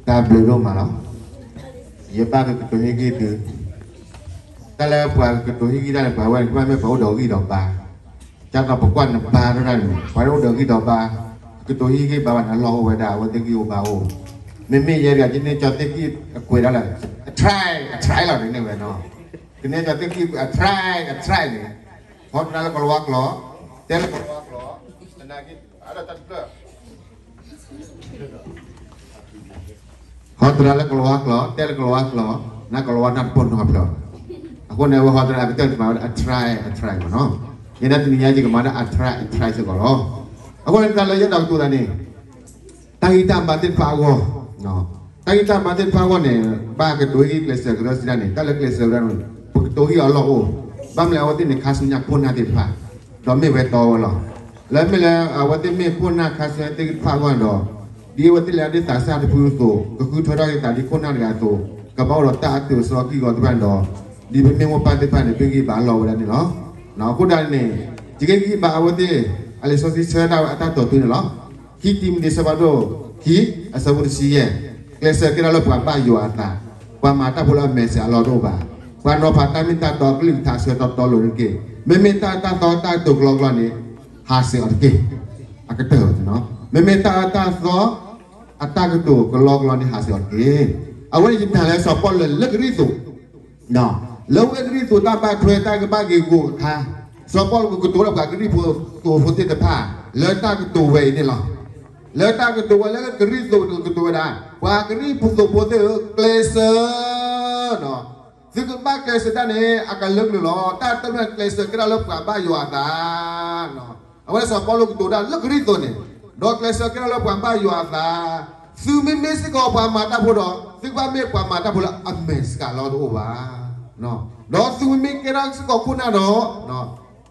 တၢ်ဘျုးဒိၣ်မးလီၤ. ယဘၣ်ကကတိၤဟ့ၣ်ဂံၢ်သု, တၢ်လၢပှၤကကတိၤဟ့ၣ်ဂံၢ်တၢ်န့ၣ် ပှၤဝဲန့ၣ် ကဘၣ်မ့ၢ်ပှၤအိၣ်ဒီးဂံၢ်ဒီးဘါ, ကၢ်သိးပကွၢ်နဘါထီၣ်တၢ်န့ၣ် ပှၤအိၣ်ဒီးဂံၢ်ဒီးဘါ, ကတိၤဟ့ၣ်ဂံၢ်ဘါဘၣ်န့ၣ် အလီၢ်အိၣ်ဝဲဒၣ် အဝဲသ့ၣ်ဂံၢ်အိၣ်ဘါအိၣ်, မ့မ့ၢ်ယဲဒၣ် ယန့ၢ်ကၠီသ့ၣ်ခံအကွဲးဒၣ်လၢ အ try အ try လီၤန့ၣ်ဝဲနီၤ, ကန့ၢ်ကၠီသ့ၣ်ခံအ try အ try န့ၣ်, ဟီတရါလၢကလၤဝါကျိာ်, တဲလၢကလၤဝါကျိာ်, သနာ်က့ အါဒၣ်တၢ်တဖျၢၣ် ဟီတရါလၢကလၤဝါကျိာ် တဲလၢကလၤဝါကျိာ်, နကလၤဝါနၢ်တပီၢ်နီတဖျၢၣ်, အဃိန့ၣ် အဝဲဟီတရါအကတၢၢ်န့ၣ်မ့ၢ်ဝဲဒၣ် အ try အ try မ့ၢ်နီၤ, ယဲဒၣ်တနံၤညါယကမၤဒၣ် အ try အ try စ့ၢ်ကီးလီၤ. အဃိန့ၣ် တၢ်လၢယအဲၣ်ဒိးကတိၤသးန့ၣ် တၢ်ဂံၢ်တၢ်ဘါသ့ၣ်တဖၣ်အဂီၢ်, တၢ်ဂံၢ်တၢ်ဘါသ့ၣ်တဖၣ်အဂီၢ်န့ၣ် ဘၣ်ကတိၤဟ့ၣ်ဂံၢ်ကျဲးစၢးကဒီးစံးဒၣ်န့ၣ် တၢ်လၢကျဲးစၢးဝဲဒၣ်န့ၣ် ပကတိၤဟ့ၣ်အီၤလီၢ်အိၣ်, ဘၣ်မနုၤလဲၣ် အဝဲသ့ၣ်န့ၣ် ခါဆူညါခိၣ်နၢ်သ့ၣ်တဖၣ်, ဒီးမ့ၢ်ဝဲတီဝဲလီၤ. လၢမ့ၢ်လၢအဝဲသ့ၣ်မ့ၢ်ခိၣ်နၢ်ခါဆူညါသ့ၣ်တဖၣ်အဂီၢ်န့ၣ်ဒီး ဒ်အဝဲသ့ၣ်လၢအဒ့ၣ်သးစၢ်တဖုအသိး ကဃုထၢထီၣ်က့ၤသးဒ်ခိၣ်နၢ်တဂၤအသိး ကဘၣ်အိၣ်ဒီးတၢ်အတုးအစီအကလုၢ်အဂီၢ်သ့ၣ်တဖၣ်န့ၣ်ဒီး ဒ်ပမ့ၢ်မိၢ်ပၢ်သ့ၣ်တဖၣ်န့ၣ် ပဂံၢ်ဘါလီၤဝဲဒၣ်န့ၣ်လီၤ. အဃိဒၣ်န့ၣ် ယကဂံၢ်ဘါအဝဲသ့ၣ် အလံာ်စီဆှံဆၢဒၣ်ဝဲအတၢ်တိာ်ထွဲန့ၣ်လီၤ. ခံတံၤမသ့း အဆၢဖးဒိၣ်ခံ အဆၢဖိတဆံယဲၢ်, ကျဲးစၢးကဲထီၣ်လၢပှၤဘၣ်ယွၤအသး, ပှၤမၤတၢ်ဖိလၢအမဲာ်ဆှးအလီၢ်တအိၣ်ဘၣ်, ပှၤနီၤဖးတၢ်မ့ၢ်တၢ်တီအကလုၢ်ကထါအဆၢတီတီလိၤန့ၣ်တက့ၢ်. မ့မ့ၢ်တၢ်အၢတၢ်သီတၢ်ကတိၤကလီကလီန့ၣ် ဟးဆှဲးအီၤတက့ၢ်. အကတၢၢ်, မ့မ့ၢ်တၢ်အၢတၢ်သီ အတၢ်ကတိၤကလီကလီန့ၣ် ဟးဆှဲးအီၤတက့ၢ်. အဝဲန့ၣ်ယတၢ်လၢစီၤပီလူးလၢကရံၣ်သူး လၢဝ့ၢ်ကရံၣ်သူးတၢ်ဘၣ်ထွဲတၢ်ကဘၣ်ဂ့ၤဂီၢ်အခါ, စီၤပီလူးကကတိၤလၢပှၤကရံၣ်ဖိသိးဖိသ့ၣ်တဖၣ် လၢတၢ်ကတိၤဝဲအံၤန့ၣ်လီၤ. လၢတၢ်ကတိၤဝဲလၢကရံၣ်သူးကကတိၤဝဲဒၣ် ပှၤကရံၣ်ဖိသိးဖိသ့ၣ်ဧၢ, ကျဲးစၢး သုကဘၣ်ကျဲးစၢးတၢ်န့ၣ် အကလုာ်ကလုာ်လီၤ. တၢ်တမ့ၢ်ကျဲးစၢးကဲထီၣ်လၢပှၤဘၣ်ယွၤအသး အဝဲစီၤပီလူးကတိၤတၢ်လၢကရံၣ်သူးန့ၣ်, ဒီးကျဲးစၢးကဲထီၣ်လၢပှၤဘၣ်ယွၤအသး, သုမ့မ့ၢ်စ့ၢ်ကီးပှၤမၤတၢ်ဖိဒီး သုကဘၣ်မ့ၢ်ပှၤမၤတၢ်ဖိလၢအမဲာ်ဆှးလီၢ်တအိၣ်ဘၣ်. ဒီးသုမ့မ့ၢ်ကဲထီၣ်စ့ၢ်ကီးခိၣ်နၢ်ဒီး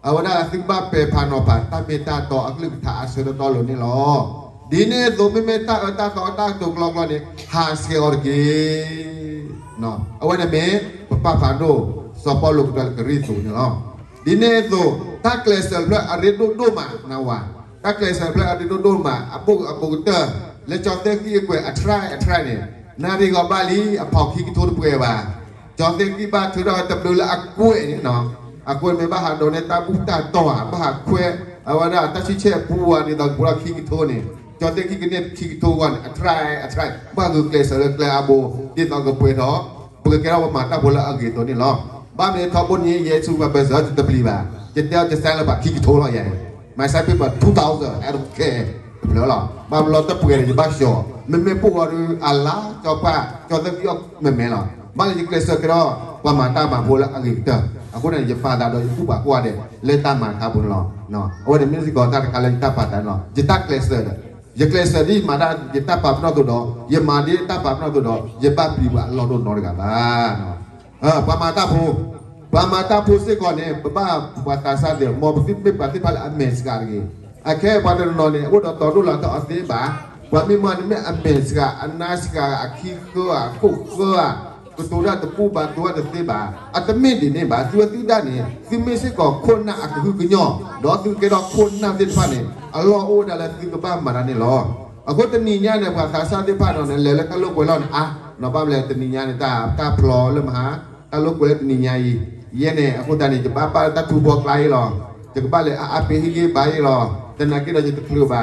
အဝဲဒၣ်သုကဘၣ်ပဲာ်ဖးနီၤဖးတၢ်မ့ၢ်တၢ်တီအကလုၢ်ကထါအဆၢတီတီလိၤန့ၣ်လီၤ. ဒ်န့ၣ်အသိး မ့မ့ၢ်တၢ်အၢတၢ်သီတၢ်ကတိၤကလီကလီန့ၣ် ဟးဆှဲးအီၤတက့ၢ်. အဝဲန့ၣ်မ့ၢ်ပပၢ်ဖးဒိၣ် စီၤပီလူးကတိၤလၢကရံၣ်သူးန့ၣ်လီၤ. ဒ်န့ၣ်အသိး တၢ်ကျဲးစၢးဖျၢၣ်အရ့ဒိၣ်ဒိၣ်မးနဝၤ, တၢ်ကျဲးစၢးဖျၢၣ်အရ့ဒိၣ်ဒိၣ်မး အဘိၣ်အဘူးကတၢၢ် လၢကၠီသ့ၣ်ဃံၣ်အကွဲးအ try အ try န့ၣ်, နၣ်ရံၣ်ဂီၤဘၣ်လံ အဖီၣ်ခံကထိတပှဲၤဘၣ်. ကၠီသ့ၣ်ဃံၣ်ဘၣ်ထုးထီၣ်ဝဲတဘျုးလၢအကွဲးန့ၣ်, အကွဲးမ့ၢ်ဘၣ်ဟးဒိးန့ၢ်တၢ်ဘူၣ်တၢ်တီၢ်ဧါ, ဘၣ်ဟးခွဲး အဝဲဒၣ်တၢ်ဆံဆဲၣ်ပူဧါ ဒ်သိးကပှဲၤထီၣ်ခံကထိန့ၣ်, ကၠီသ့ၣ်ဃံၣ်ကန့ၢ်ခံကထိအဂီၢ်န့ၣ် အ try အ try ဘၣ်ဂုာ်ကျဲးစၢးလၢကျဲအါဘိ ဒ်သိးကပှဲၤထီၣ် ပကကဲထီၣ်ပှၤမၤတၢ်ဖိလၢအဂ့ၤအသိးန့ၣ်လီၤ. ဘၣ်မနုၤထီဘိန့ၣ် ယဲဆူပှၤဘၢၣ်စၢၤတပျံၤဘၣ်, ယတဲအီၤ ယစဲလၢပှၤခံကထိလီၤယၤ, my side paper two thousand အဲၣ်ဒိးခဲ တဖျၢၣ်လီၤ. ဘၣ်မနုၤလီၤတပှဲၤဒီးယဘၣ်ဆှီ, မ့မ့ၢ်ပိၢ်အီၤဒီး အလါကၠီပှၢ် ကၠီသ့ၣ်ဃံၣ်အီၣ်မဲာ်မဲာ်လီၤ. ဘၣ်လၢယကျဲးစၢးကဲထီၣ် ပှၤမၤတၢ်မၤဖိလၢအဂ့ၤကတၢၢ်, အဃိန့ၣ် ယပာ်သးဒီးယဘူၣ်ပှၤကိးဂၤဒဲး လၢတၢ်မၤတၢ်ဖိန့ၣ်လီၤ. အဝဲန့ၣ်မ့ၢ်စ့ၢ်ကီးတၢ်တခါလၢယတၢ်ပာ်သးန့ၣ်လီၤ. ယတၢ်ကျဲးစၢးဒီး ယကျဲးစၢးဒ်ယမၤတၢ်ယတၢ်ပာ်ပနီၣ်အသိးဒီး ယမၤဒ်တၢ်ပာ်ပနီၣ်အသိးဒီး ယဘၣ်ပျံၤပှၤအလီၢ်တအိၣ်နီတဂၤဘၣ်. ပှၤမၤတၢ်ဖိ, ပှၤမၤတၢ်ဖိစ့ၢ်ကီးန့ၣ် ပဘၣ်ပှၤသးစၢ်သ့ၣ် မ်ပသုတမ့ၢ်ပှၤသ့ၣ်တဖၣ်လၢအမဲာ်ဆှးတဂ့ၤ. အခဲအံၤပှၤတနီၤနီၤန့ၣ် အိၣ်ဒီးတီၤဒိၣ်လီၤတၢ်အီၤသ့ဘၣ်, ပှၤမ့ၢ်မၤန့ၣ်မ့ၢ်အမဲာ်ဆှး အနါဆှး အခံဃၢဧါ အခိၣ်ဃၢဧါ, ကတိၤတၢ်တဘူၣ်ဘၣ် တိၤတၢ်တသ့ဘၣ်. အတမ့ၢ်ဒ်န့ၣ်ဘၣ်, သုဝဲသုဒၣ်န့ၣ် သုမ့ၢ်စ့ၢ်ကီးခိၣ်နၢ်အကဟုကညီၢ် ဒီးသုကကဲထီၣ်ခိၣ်နၢ်သ့ၣ်တဖၣ်န့ၣ် အလီၢ်အိၣ်ဝဲဒၣ်လၢသုကဘၣ်မၤတၢ်န့ၣ်လီၤ. အဃိတနံၤညါန့ၣ် ပှၤသးစၢ်သ့ၣ်တဖၣ်နီၤန့ၣ် လဲၤလၢတၢ်လိာ်ကွဲလီၢ်န့ၣ် အါ, ဘၣ်မနုၤလဲၣ် တနံၤညါန့ၣ် တၢ် တၢ်ဖျိလၢမဟါ တၢ်လိာ်ကွဲလၢတနံၤညါအံၤ, ယဲန့ၣ် အဃိသတးန့ၣ် ယဘၣ်ပာ်လၢတၢ်ထူဘိကျါအံၤလီၤ. ယကဘၣ်လဲၤအါအါပ့ၤဟ့ၣ်ဂံၢ်ဘါအံၤလီၤ. သနာ်က့ဒီးယတချုးဘၣ်.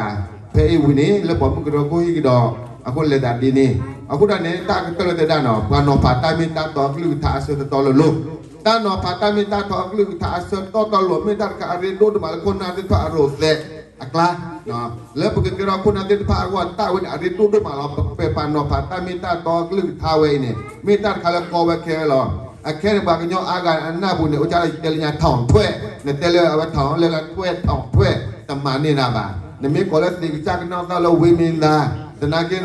ဖဲအံၤဝံၤန့ၣ် လၢပှၤမုၢ်ကရၢခိၣ်ဟံၣ်ကဒီး အဃိလဲၤသးဒ်န့ၣ်, အဃိသတးန့ၣ် တၢ်ကတၢၢ်လၢတဲဒၣ်နီၤ ပှၤနီၤဖးတၢ်မ့ၢ်တၢ်တီအကလုၢ်ကထါအဆၢတီတီလိၤလိၤ, တၢ်နီၤဖးတၢ်မ့ၢ်တၢ်တီအကလုၢ်ကထါအဆၢတီတီလိၤလိၤ မ့ၢ်တၢ်တခါအရ့ဒိၣ်ဒိၣ်မးလၢခိၣ်နၢ်သ့ၣ်တဖၣ်အရိၤသဲးအကျါ လၢပကကဲထီၣ်ခိၣ်နၢ်သ့ၣ်တဖၣ်အဂီၢ် တၢ်ဝဲန့ၣ် အရ့ဒိၣ်ဒိၣ်မးလီၤ. ပပဲာ်ပာ်နီၤဖးတၢ်မ့ၢ်တၢ်တီအကလုၢ်ကထါဝဲအံၤန့ၣ် မ့ၢ်တၢ်တခါလၢကီဝဲခဲလၢာ်လီၤ. အခဲန့ၣ် ပှၤကညီအါဂၤအနၢ်ပူၤန့ၣ် အိၣ်ကၢ်လၢယတဲလၢညါ ထောင်ထွက်, နတဲလၢအဝဲ ထောင် လၢလၢ ထွက် ထောင်ထွက် တမၤန့ၢ်နၤဘၣ်. နမ့ၢ်ကိးလၢသ့ၣ်ကစၢ်ကနီၢ်သီလၢဝ့ၢ်မံၤလါ, သနာ်က့ဒီး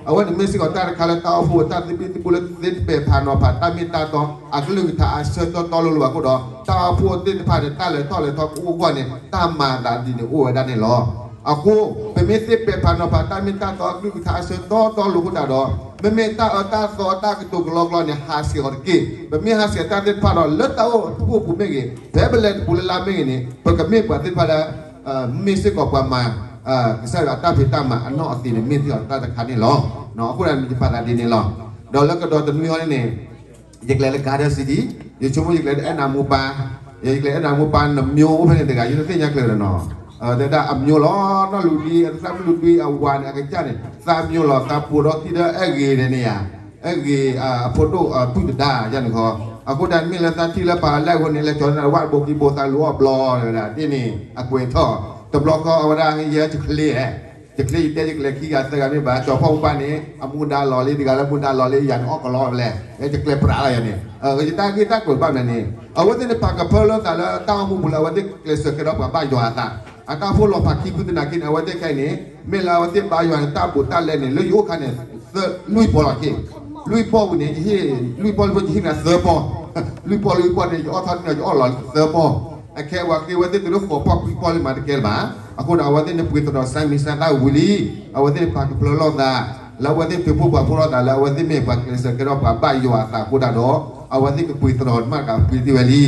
အဝဲန့ၣ်မ့ၢ်စ့ၢ်ကီးတၢ်တခါလၢတၢ်အိၣ်ဖှိၣ်တၢ်သဘံၣ်သဘုၣ်လၢသ့တပဲာ်ဖးနီၤဖးတၢ်မ့ၢ်တၢ်တီ အကလုၢ်ကထါအဆၢတီတီလိၤလိၤအဃိဒီး တၢ်အိၣ်ဖှိၣ်သ့ၣ်တဖၣ်န့ၣ် တၢ်လဲၤထီၣ်လဲၤထီကအိၣ်အဂီၢ်န့ၣ် တၢ်မၤသးဒ်န့ၣ်အိၣ်ဝဲဒၣ်န့ၣ်လီၤ. အဃိ ပမ့ၢ်သ့ပဲာ်ဖးနီၤဖးတၢ်မ့ၢ်တၢ်တီအကလုၢ်ကထါအဆၢတီတီလိၤအဃိသတးဒီး မ့မ့ၢ်တၢ်အၢတၢ်သီတၢ်ကတိၤကလီကလီန့ၣ် ဟးဆှဲးအီၤတက့ၢ်. ပမ့ၢ်ဟးဆှဲးတၢ်သ့ၣ်တဖၣ်ဒီး လၢတၢ်အိၣ်ဖှိၣ်ပူၤမ့ၢ်ဂ့ၤ, ဖဲပလဲၤတပူၤလၢ်လၢ်မ့ၢ်ဂ့ၤန့ၣ် ပကမ့ၢ်ပှၤသ့ၣ်တဖၣ်လၢ မ့ၢ်စ့ၢ်ကီးပှၤမၤ ကစၢ်ယွၤအတၢ်ဖံးတၢ်မၤအနီၢ်အသံးန့ၣ် မ့ၢ်သ့ၣ်အီၤတၢ်တခါန့ၣ်လီၤ. အဃိဒၣ်န့ၣ် ယပာ်သးဒ်န့ၣ်လီၤ. ဒီးလၢကဒီးတနွံဟီန့ၣ်န့ၣ် ယကျဲၤလၢ Garden City, ယဆိကမိၣ်ယကျဲၤလၢအဲၣ်နၤမိၢ်ပၢ်, ယကျဲၤအဲၣ်နၤမိၢ်ပၢ်နမျိုးအိၣ်ဖဲန့ၣ်တဂၤ ယတသ့ၣ်ညါကျဲၤဒီးနီၤ, တဲဒၣ်အမျိုးလီၤ, နီၢ်လူၤဒွံ အသၣ်မုၢ်လူၤဒွံအဝၤန့ၣ် အကစၢ်န့ၣ် သးမျိုးလီၤ, သးပှိၤဒီးထံၣ်ဒီးအဲၣ်ဂ့ၤန့ၣ်ယါ, အဲၣ်ဂ့ၤအဖိဒိၣ်အပုၢ်တဒါယါန့ၣ်ဃီ, အဃိဒၣ်မ့ၢ်လၢသးထံၣ်လၢပှၤလဲၢ်အဃိန့ၣ် လဲၤကၠီၤန့ၣ် ဝၣ်ဘိခံဘိသးလူၤအီၣ်ဘျီဝဲဒၣ်ဒ်န့ၣ် အကွဲးထီၣ်, တဘျီဃီအဝဲဒၣ် ယဲယချ့ဧါ, ယချ့ယတဲယကျဲၤခံဂၤသၢဂၤမ့ၢ်ဘၣ် ကၠီၤဖီၣ်မိၢ်ပၢ်န့ၣ် အမူဒါလီၤလံ တဂၤလၢမူဒါလီၤလံ ယၤန့ၣ်အီၣ်ကလီဝဲလဲၣ်, ယကျဲၤပြးလီၤယၤန့ၣ်, ယတၢ်ဂ့ၢ်တၢ်ကျိၤဘၣ်မနုၤန့ၣ် အဝဲသ့ၣ်န့ၣ်ပာ်ကဖၢလၢသးလၢတၢ်အိၣ်မူပူၤလၢအဝဲသ့ၣ်ကျဲးစၢးကဲထီၣ်ပှၤဘၣ်ယွၤအသး, အတၢ်အိၣ်ဖှိၣ်လီၤဖးခံဖုသနာ်က့န့ၣ် အဝဲသ့ၣ်ခဲအံၤန့ၣ် မ့ၢ်လၢအဝဲသ့ၣ်ဘါယွၤန့ၣ် တၢ်ဘူးတၢ်လဲန့ၣ် လၢယအိၣ်ခါန့ၣ် သၢလွံၢ်ပီၢ်လီၤက့, လွံၢ်ပီၢ်ဝံၤန့ၣ် ယဟ့ၣ်လွံၢ်ပီၢ်လၢပယဟ့ၣ်နၤသၢပီၢ်, လွံၢ်ပီၢ်လွံၢ်ပီၢ်န့ၣ် ယအီၣ်ထီၣ်န့ၣ် ယအီၣ်လီၤသၢပီၢ်, အခဲအံၤပှၤဃ့ဝဲသ့ၣ်တုၤလၢဃိးပီၢ်ခွံပီၢ်လံမးတကဲလၢၤဘၣ်, အဃိဒီးအဝဲသ့ၣ်န့ၣ်ပှ့ၤသရီၣ်စၢ်မံစၢ်သၣ်ဝံၤလံ, အဝဲသ့ၣ်န့ၣ်ပာ်ကဖၢလီၤသး လၢအဝဲသ့ၣ်သုးဖိပှၤဖိလီၤသးလၢအဝဲသ့ၣ်မ့ၢ်ပှၤကျဲးစၢးကဲထီၣ်ပှၤဘၣ်ယွၤအသးအဃိဒၣ်ဒီး အဝဲသ့ၣ်ကပှ့ၤသရီၣ်မးကပှ့ၤသ့ဝဲလံ,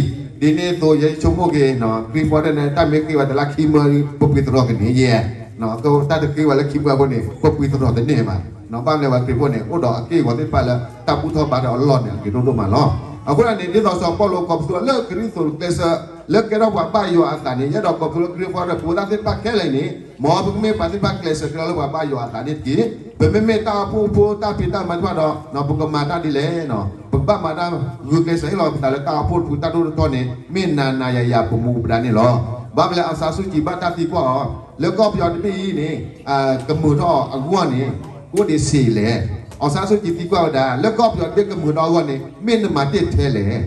ဒ်န့ၣ်အသိးယဆိကမိၣ်က့ၤ ခရံာ်ဖိတၢ်န့ၣ် တၢ်မ့ၢ်ဃ့ဝဲတလါခံမၢ ပပှ့ၤသရီၣ်ကန့ၢ်ယဲ, တၢ်တဃ့ဝဲလၢခံမၢအဃိန့ၣ် ပပှ့ၤသရီၣ်တန့ၢ်ဘၣ်, ဘၣ်မနုၤလဲၣ်ပှၤခရံာ်ဖိန့ၣ် အိၣ်ဒီးအက့ၢ်အဂီၤသ့ၣ်တဖၣ်လၢ တၢ်ဘူၣ်ထီၣ်ဘါထီၣ်အလီၢ်န့ၣ် အဂ့ၤဒိၣ်ဒိၣ်မးလီၤ. အဃိဒၣ်န့ၣ် ဒ်သိးစီၤပီလူးကိးပသူလၢကရံၣ်သူးကျဲးစၢး လၢကဲထီၣ်ပှၤဘၣ်ယွၤအသးန့ၣ် ယအဲၣ်ဒိးကိးပသူလၢခရံာ်ဖိဒီးပဝဲဒၣ်သ့ၣ်တဖၣ်ခဲလၢာ်န့ၣ် မ်ပကမ့ၢ်ပှၤသ့ၣ်တဖၣ်ကျဲးစၢးကဲထီၣ်လၢပှၤဘၣ်ယွၤအသးန့ၣ်တက့ၢ်. ပမ့မ့ၢ်တၢ်အိၣ်ဖှိၣ်ဖိတၢ်ဖံးတၢ်မၤတဖၣ်ဒီး ပကမၤတၢ်ဒ်လဲၣ်, ပကဘၣ်မၤတၢ်ဂုာ်ကျဲးစၢးဟ့ၣ်လီၤပသးလၢတၢ်အိၣ်ဖှိၣ်တဖု တၢ်ဒိၣ်တထီန့ၣ် မ့ၢ်နၤနၤယၤယၤပမူပဒါန့ၣ်လီၤ. ဘၣ်မနုၤလဲၣ် အောင်ဆန်းစုကြည် ဘၣ်တၢ်သံကွၢ်အီၤ လၢကီၢ်ပယီၤတဘ့ၣ်အံၤန့ၣ် ကမုာ်ထီၣ်အဂီၢ်န့ၣ် အိၣ်ဒံးဆံးလဲၣ်. အောင်ဆန်းစုကြည် သံကွၢ်ဝဲဒၣ် လၢကီၢ်ပယီၤတဘ့ၣ်ကမုာ်ထီၣ်အဂီၢ်န့ၣ် မ့ၢ်နမၤတ့ၢ်ထဲလဲၣ်.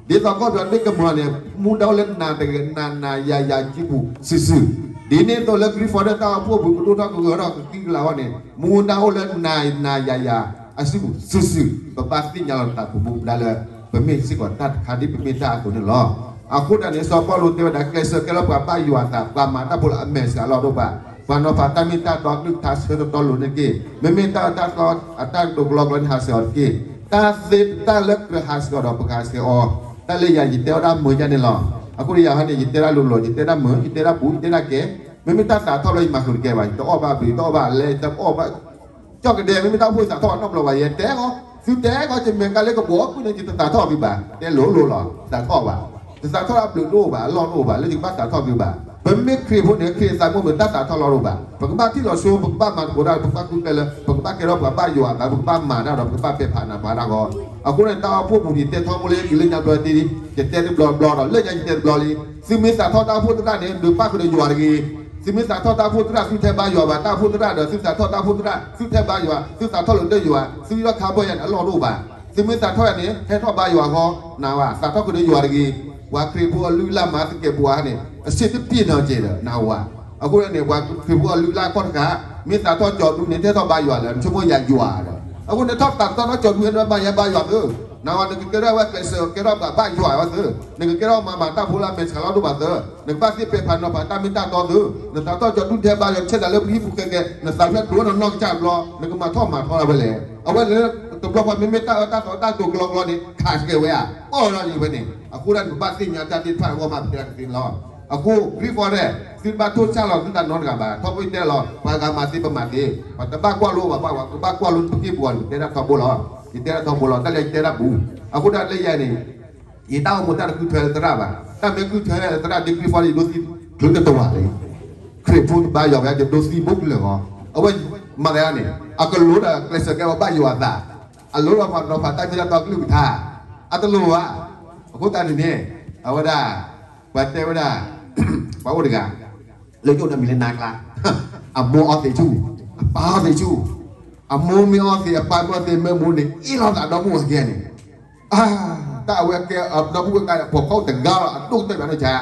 ဒ်သိးကီၢ်ပယီၤတဘ့ၣ်ကမုာ်န့ၣ် မူဒါအိၣ်လၢနၤတဂၤ နၤနၤယၤယၤစုပူၤစုာ်စုာ်, ဒ်န့ၣ်အသိးလၢခရံာ်ဖိဒီးတၢ်အိၣ်ဖှိၣ်ပူၤ ကဒိၣ်ထီၣ်ကဂၢၢ်ထီၣ်ကသံကလၤအဂီၢ်န့ၣ် မူဒါအိၣ်လၢနၤနၤယၤယၤအစုပူၤစုာ်စုာ်, ပဘၣ်သ့ၣ်ညါလီၤပသးပမူပဒါလၢ ပမ့ၢ်စ့ၢ်ကီးတၢ်တခါဒ်ပမ့ၢ်တၢ်အသိးန့ၣ်လီၤ. အဃိဒၣ်န့ၣ် စီၤပီလူးတဲဝဲဒၣ် ကျဲးစၢးကဲထီၣ်ပှၤဘၣ်ယွၤအသး ပှၤမၤတၢ်ဖိလၢအမဲာ်ဆှးလီၢ်တအိၣ်ဘၣ်, ပှၤနီၤဖးတၢ်မ့ၢ်တၢ်တီကလုၢ်ကထါဆၢတီတီလိၤန့ၣ်တက့ၢ်. မ့မ့ၢ်တၢ်အတၢ်ကျိၤကလီကလီန့ၣ် ဟးဆှဲးအီၤတက့ၢ်. တၢ်သ့တၢ်လၢကြၢးဟးဆှဲးအီၤဒီး ပကဟးဆှဲးအီၤ, တၢ်လၢယၤယတဲဝဲဒၣ်မုာ်ယါန့ၣ်လီၤ. အဃိဒီးယၤဟီန့ၣ် ယတဲဒၣ်လိၤလိၤ ယတဲဒၣ်မုာ် ယတဲဒၣ်ဘူး ယတဲဒၣ်ကဲ, မ့မ့ၢ်တၢ်သးထီၣ်လၢယမၤဃုာ်တကဲဘၣ်, ယတအီၣ်ဘၣ်ဘျုး ယတအီၣ်ဘၣ်လဲ ယတအီၣ်ဘၣ် ကၠီၣ်ကဒဲ မ့မ့ၢ်တၢ်အိၣ်ဖှိၣ်သးထီၣ်အနီတဘျီဘၣ် ယတဲဃီ, သုတဲဃီ ယမဲာ်ကါလၢကဘီအီၣ်ကွံာ်န့ၣ် ယတသးထီၣ်သုဘၣ်, တဲလိၤလိၤလီၤ သးထီၣ်ဘၣ်, တသးထီၣ်အဘျုးတအိၣ်ဘၣ် အလီၢ်တအိၣ်ဘၣ် လၢယကဘၣ်သးထီၣ်သုဘၣ်. ပမ့ၢ်ခရံာ်ဖိန့ၣ် ခရံာ်သးမိၢ်မ့ၢ်တၢ်သးထီၣ်လီၢ်တအိၣ်ဘၣ်. ပကဘၣ်ထံၣ်လီၤဆိ ပကဘၣ်မၤသကိးတၢ် ပကဘၣ်ဃုကျဲလၢ ပကဘၣ်ကဲထီၣ်ပှၤဘၣ်ယွၤအသး ပကဘၣ်မၤတၢ်ဒီး ပကဘၣ်ပဲာ်ဖးနးဖးတၢ်ဃီ. အဃိန့ၣ် တၢ်အိၣ်ဖှိၣ်ပူၤန့ၣ် တဲထီဘိလၢယကလၢညါဘျီတ့ၢ်, ယတဲတဘျီဘျီဒီး လၢညါယတဲတဘျီလံ. သုမ့ၢ်သးထီၣ်တၢ်အိၣ်ဖှိၣ်သရၣ်န့ၣ် ဒုးပၣ်ဃုာ်ဒီးယွၤတဂ့ၤ သုမ့ၢ်သးထီၣ်တၢ်အိၣ်ဖှိၣ်သရၣ် သုထဲဘါယွၤဘၣ်, တၢ်အိၣ်ဖှိၣ်သရၣ်ဒီး သုသးထီၣ်တၢ်အိၣ်ဖှိၣ်သရၣ် သုထဲဘါယွၤ, သုသးထီၣ်လၢဒၢယွၤ, သုဟံးထီၣ်ခါဘီယၤန့ၣ် အလီၢ်တအိၣ်ဘၣ်. သုမ့ၢ်သးထီၣ်ယၤန့ၣ် ဟဲထီၣ်ဘါယွၤဃီ, နဝဲ သးထီၣ်ဃုာ်ဒီးယွၤတဂ့ၤ. ပှၤခရံာ်ဖိအလုၢ်အလၢ်မၤသကဲးပဝးန့ၣ် အဆ့ၣ်တပျ့ၢ်နီၤကဲဒီး နဝဲ အဃိန့ၣ် ပှၤခရံာ်ဖိအလုၢ်အလၢ်ခီၣ်တဃာ် မ့ၢ်သးထီၣ်ကၠီၤဒူန့ၣ် တဟဲထီၣ်ဘါယွၤလၢ နဆိကမိၣ်ယၤယွၤဒီး အဃိန့ၣ် ထီၣ်သးထီၣ်ကၠီၤဒူန့ၣ် မ့ၢ်ယၤဘါယွၤသု, နဝဲ နကကဲထီၣ်ဝဲကျဲးစၢး ကဲထီၣ်ပှၤဘၣ်ယွၤဝဲသု, နကကဲထီၣ်မၤမၤတၢ်ဖိလၢအမဲာ်ဆှးလီၢ်တအိၣ်ဘၣ်သု, နကဘၣ်သ့ပဲာ်ဖးနီၤဖးတၢ်မ့ၢ်တၢ်တီသု, နသးထီၣ်ကၠီၤဒူထဲဘါယွၤ ဆဲးသးလၢပဟံၣ်ပူၤခဲကဲ နသးဖျဲးဒိၣ်နီၢ်နီၢ်ကစၢ်တဘျီ နကမၤထီၣ်မၤထီလၢၤဝဲလဲၣ်. အဝဲလၢတဘျီဃီ မ့မ့ၢ်တၢ်အၢတၢ်သီတၢ်တိာ်ကလီကလီန့ၣ် ခးစကဲဝဲဧါ, ပီၢ်လီၤလံဝဲန့ၣ် အဃိဒၣ်န့ၣ် ပဘၣ်သ့ၣ်ညါတၢ်သ့ၣ်တဖၣ်အဂီၢ်မး ပတဲဒၣ်ကသ့န့ၣ်လီၤ. အဃိ ခရံာ်ဖိဒဲး သုတဘၣ်ထိၣ်ဆၣ်လီၤသုသးနီတဂၤဘၣ်, ထီဘိယတဲလီၤ ပှၤဂၤမၤသ့ပမၤသ့, ပှၤတဘၣ်ကွၢ်လိဘၣ် ပှၤကဘၣ်ကွၢ်လိပက့ၢ်ပဂီၤန့ၣ် ယတဲဒၣ်ထီဘိလီၤ, ယတဲဒၣ်ထီဘိလီၤ တၢ်လၢယတဲဒၣ်ပူၤ, အဃိဒၣ်လၢယၤန့ၣ် ယတၢ်အိၣ်မူတၢ်တဃုထၢလၢသရၣ်ဘၣ်, တၢ်မ့ၢ်ဃုထၢလၢသရၣ်ဒ်ခရံာ်ဖိလၢယဒိသံချုးတတဝၤလံ, ခရံာ်ဖိတဘါယွၤဝဲ ယဒိသံဘိကလၢာ်ဃီ, အဝဲမၤသးန့ၣ် အကလိဒီးကျဲးစၢးကဲဝဲဘၣ်ယွၤအသး, အလိဒီးပှၤနီၤဖးတၢ်မ့ၢ်တၢ်တီကလုၢ်ကထါ, အတလိၤဘၣ်, အဃိသတးန့ၣ်န့ၣ် အဝဲဒၣ် ပှၤတဲဝဲဒၣ် ပှၤအိၣ်တဂၤ လၢယအိၣ်ဒီးမံၤလၢနါကျါ, အမိၢ်အီသံးဆူၣ်, အပၢ်အီသံးဆူၣ်, အမိၢ်မ့ၢ်အီသံး အပၢ်မ့ၢ်အီသံး မ့ၢ်မိၢ်န့ၣ် အ့ၣ်လိာ်သးဒီပုၢ်ဝဲၢ်ကဲန့ၣ်, တၢ်အဝဲကဲဒီပုၢ်ဝဲၢ်ကဲ ပိာ်ခွါတဂၤလီၤ အဒိၣ်ကတၢၢ်ဘၣ်န့ၣ်ဆါ,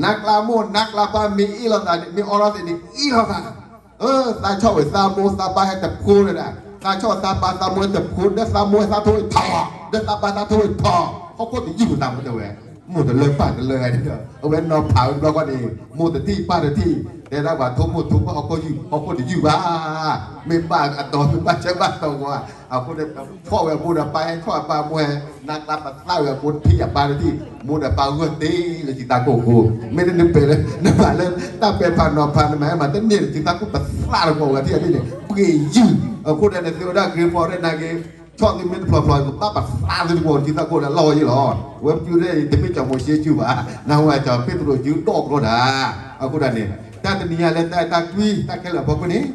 နါကျါမိၢ်နါကျါပၢ်မ့ၢ်အ့ၣ်လိာ်သးန့ၣ် မ့ၢ်အီလိာ်သးန့ၣ် အ့ၣ်လိာ်သး, သးဆီၣ်ဝဲသးမိၢ်သးပၢ်ဟဲတဖိန့ၣ်ဒၣ်, သးဆီၣ်သးပၢ်သးမိၢ်ဟဲတဖိ ဒီးသးမိၢ်ဟဲသးထိၣ်ဝဲထီၣ်, ဒီးသးပၢ်သးထိၣ်ဝဲထီၣ်, ဟီၣ်ခိၣ်တယုၢ်ပသးမ့ၢ်တဲဝဲ မိၢ်တလၢပၢ်တလၢဒီး အဝဲနီၤဖးဝဲတဘျီဃီန့ၣ် မိၢ်တထံၣ်ပၢ်တထံၣ် တဲဒၣ်ပှၤထိၣ်မိၢ်ထိၣ်ပၢ်ဟီၣ်ခိၣ်ယုၢ် ဟီၣ်ခိၣ်တယုၢ်ဘၣ်, မ့ၢ်ဘၣ်အတီၤ မ့ၢ်ဘၣ်ဆၢဘၣ်တီၤဂီၤ, အဃိန့ၣ် ဆီၣ်ဝဲအမိၢ်ဒီးပၢ် ဟဲဆီၣ်အပၢ်အမိၢ်ဟဲ နၢ်ကျါပသၣ်ဝဲအမိၢ်တထံၣ်အပၢ်တထံၣ် မိၢ်ဒီးပၢ်ဂၢၢ်တ့ၢ်လၢစံးတၢ်ကိၢ်ကိၢ်, မ့ၢ်တနုၤပဲာ်လၢ နဘၣ်လၢတၢ်ပဲာ်ဖးနီၤဖးနမၤဟဲမၤတန့ၢ်လၢစံးတၢ်ကိၢ်ပသၣ်တကိးဝဲထံၣ်အဒ်န့ၣ် ပှ့ၤယုၢ်, အဃိန့ၣ် သုဝဲဒၣ် grade four ရဲၣ်နာ်က့ ဆီၣ်သုမ့ၢ်တဖျိးဖျိး ကဘၣ်ပသၣ်သုတကိးလၢအလီၢ်ဝဲယ့ၣ်လီၤ, ဝဲပျုၢ်ရဲၣ်အံၤ တမ့ၢ်ကၠီၤမိၤၡ့စုဘၣ်, နဝဲကၠီၤပ့းတရူးစုဒီၣ်ကျီတၢ်, အဃိဒၣ်န့ၣ် တၢ်တနံၤညါလၢတၢ်အဲၣ်တၢ်ကွံ တၢ်ခဲလၢာ်အဖီခိၣ်န့ၣ်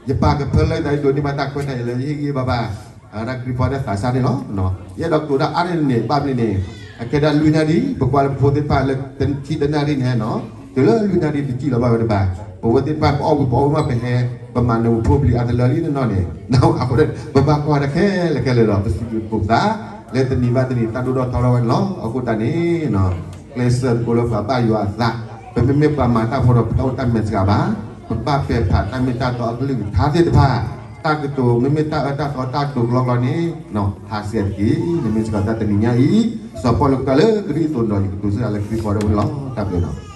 ယပာ်ကဖၢလၢသးဒိးန့ၢ်ဘၣ်တၢ်ခွဲးတၢ်ယာ်လၢယဟ့ၣ်ဂံၢ်ဘါဘၣ် အဝဲဒၣ် grade four သးစၢ်န့ၣ်လီၤ. ယအဲၣ်ဒိးကတိၤတၢ်အါန့ၢ်န့ၣ် ဘၣ်မနုၤန့ၣ် အခဲဒၣ်လွံၢ်နၣ်ရံၣ် ပကွၢ်လၢပဖိသ့ၣ်တဖၣ်လၢတဆံတနၣ်ရံၣ်န့ၣ်နီၤ တုၤလၢလွံၢ်နၣ်ရံၣ်တစံၣ်လီၤဘၣ်ဝဲတဘၣ်, ပဝဲသ့ၣ်တဖၣ်ပအီၣ်ဝံၤပအီၣ်ဝံၤမးပဟဲ ပမၤနၢၤပဖိပလံၤအါတလၢလံနီၤန့ၣ် အဃိ ပဘၣ်ကွၢ်တၢ်ခဲလၢာ်ခဲလၢာ်ဒီး ပစံးဘျုးပသး လၢတနံၤဘၣ်တနံၤတၢ်ဒိၣ်ထီၣ်ထီထီၣ်ဝဲန့ၣ်လီၤ. အဃိတၢ်န့ၣ် ကျဲးစၢးတကိးလၢပှၤဘၣ်ယွၤအသး, ပမ့မ့ၢ်ပှၤမၤတၢ်ဖိဒီးပတအိၣ်တၢ်မဲာ်ဆှးဘၣ်, ပဘၣ်ပဲာ်ဖးတၢ်မ့ၢ်တၢ်တီအကလုၢ်ကထါသ့ၣ်တဖၣ်, တၢ်ကတိၤ မ့မ့ၢ်တၢ်အၢတၢ်သီတၢ်ကတိၤကလီကလီန့ၣ် ဟးဆှဲးတက့ၢ်. နမ့ၢ်စ့ၢ်ကီးတၢ်တနံၤညါအံၤ စီၤပီလူးကတၢၢ်လၢကရံၣ်သူးနီၤ ယကတိၤစ့ၢ်ကီးလၢ grade four ဝဲန့ၣ်လီၤ. တၢ်ဘျုးလီၤ.